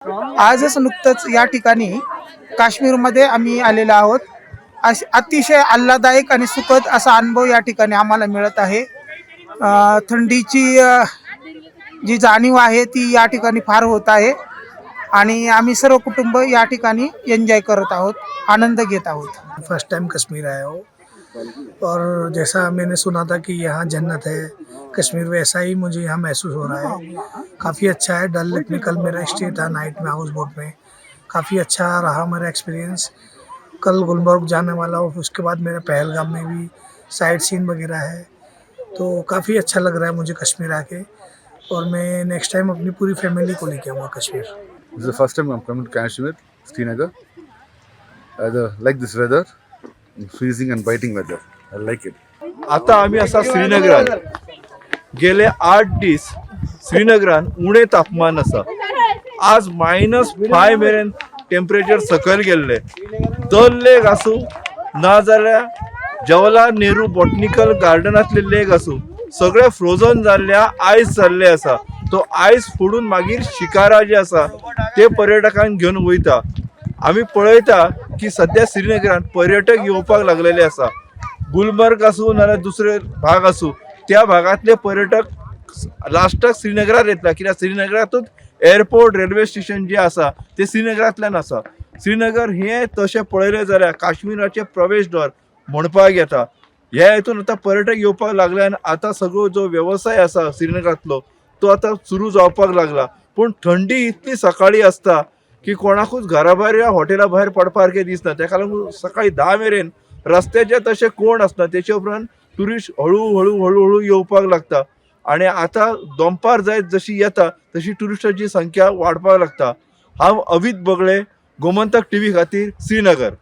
आजच नुकतंच या ठिकाणी काश्मीरमध्ये आम्ही आलेलो आहोत. अतिशय आल्हाददायक आणि सुखद असा अनुभव या ठिकाणी आम्हाला मिळत आहे. थंडीची जी जाणीव आहे ती या ठिकाणी फार होत आहे आणि आम्ही सर्व कुटुंब या ठिकाणी एन्जॉय करत आहोत, आनंद घेत आहोत. फर्स्ट टाइम कश्मीर आया हूँ और जैसा मैंने सुना था कि यहाँ जन्नत है कश्मीर, वैसा ही मुझे यहाँ महसूस हो रहा है. काफ़ी अच्छा है. डल लेक में कल मेरा स्टे था नाइट में, हाउस बोट में. काफ़ी अच्छा रहा मेरा एक्सपीरियंस. कल गुलमर्ग जाने वाला हूँ, उसके बाद मेरा पहलगाम में भी साइट सीन वगैरह है. तो काफ़ी अच्छा लग रहा है मुझे कश्मीर आके और मैं नेक्स्ट टाइम अपनी पूरी फैमिली को लेके आऊँगा Kashmir. This is the first time I'm coming to Kashmir, Srinagar. I like this weather, freezing and biting weather. I like it. आता आमी आसा श्रीनगरान. गेले 8 दीस श्रीनगरान उणें तापमान आसा. आज -5 मेरेन टेम्परेचर सकयल गेल्लें. दल लेक आसूं नाजाल्यार जवाहरलाल नेहरू बॉटनिकल गार्डनांतले लेक आसूं, सगळे फ्रोजन जाल्ले, आयस जाल्ले आसा. तो आयस फोडून मागीर शिकारा जी आसा ते पर्यटकांक घेवन वयता. आमी पळयता की सद्या श्रीनगरान पर्यटक येवपाक लागलेले आसा. गुलमर्ग आसूं नाजाल्यार दुसरे भाग आसूं, त्या भागांतले पर्यटक लास्टाक श्रीनगरात येतला, कित्याक श्रीनगरातूच एअरपोर्ट, रेल्वे स्टेशन जे आसा ते श्रीनगरांतल्यान आसा. श्रीनगर हें तशें पळयलें जाल्यार काश्मीराचें प्रवेशद्वार म्हणपाक येता. ह्या हितून आतां पर्यटक येवपाक लागले आनी आतां सगळो जो वेवसाय आसा श्रीनगरांतलो तो आतां सुरू जावपाक लागला. पूण थंडी इतली सकाळी आसता की कोणाकूच घरा भायर या हॉटेला भायर पडपा सारकें दिसना. तेका लागून सकाळी 10 मेरेन रस्त्याचेर तशें कोण आसना. तेचे उपरांत ट्युरिस्ट हळू हळू हळू हळू येवपाक लागता आनी आतां दोंपार जायत जशी येता तशी ट्युरिस्टांची संख्या वाडपाक लागता. हांव अवीत बगळे, गोमंतक टीव्ही खातीर, श्रीनगर.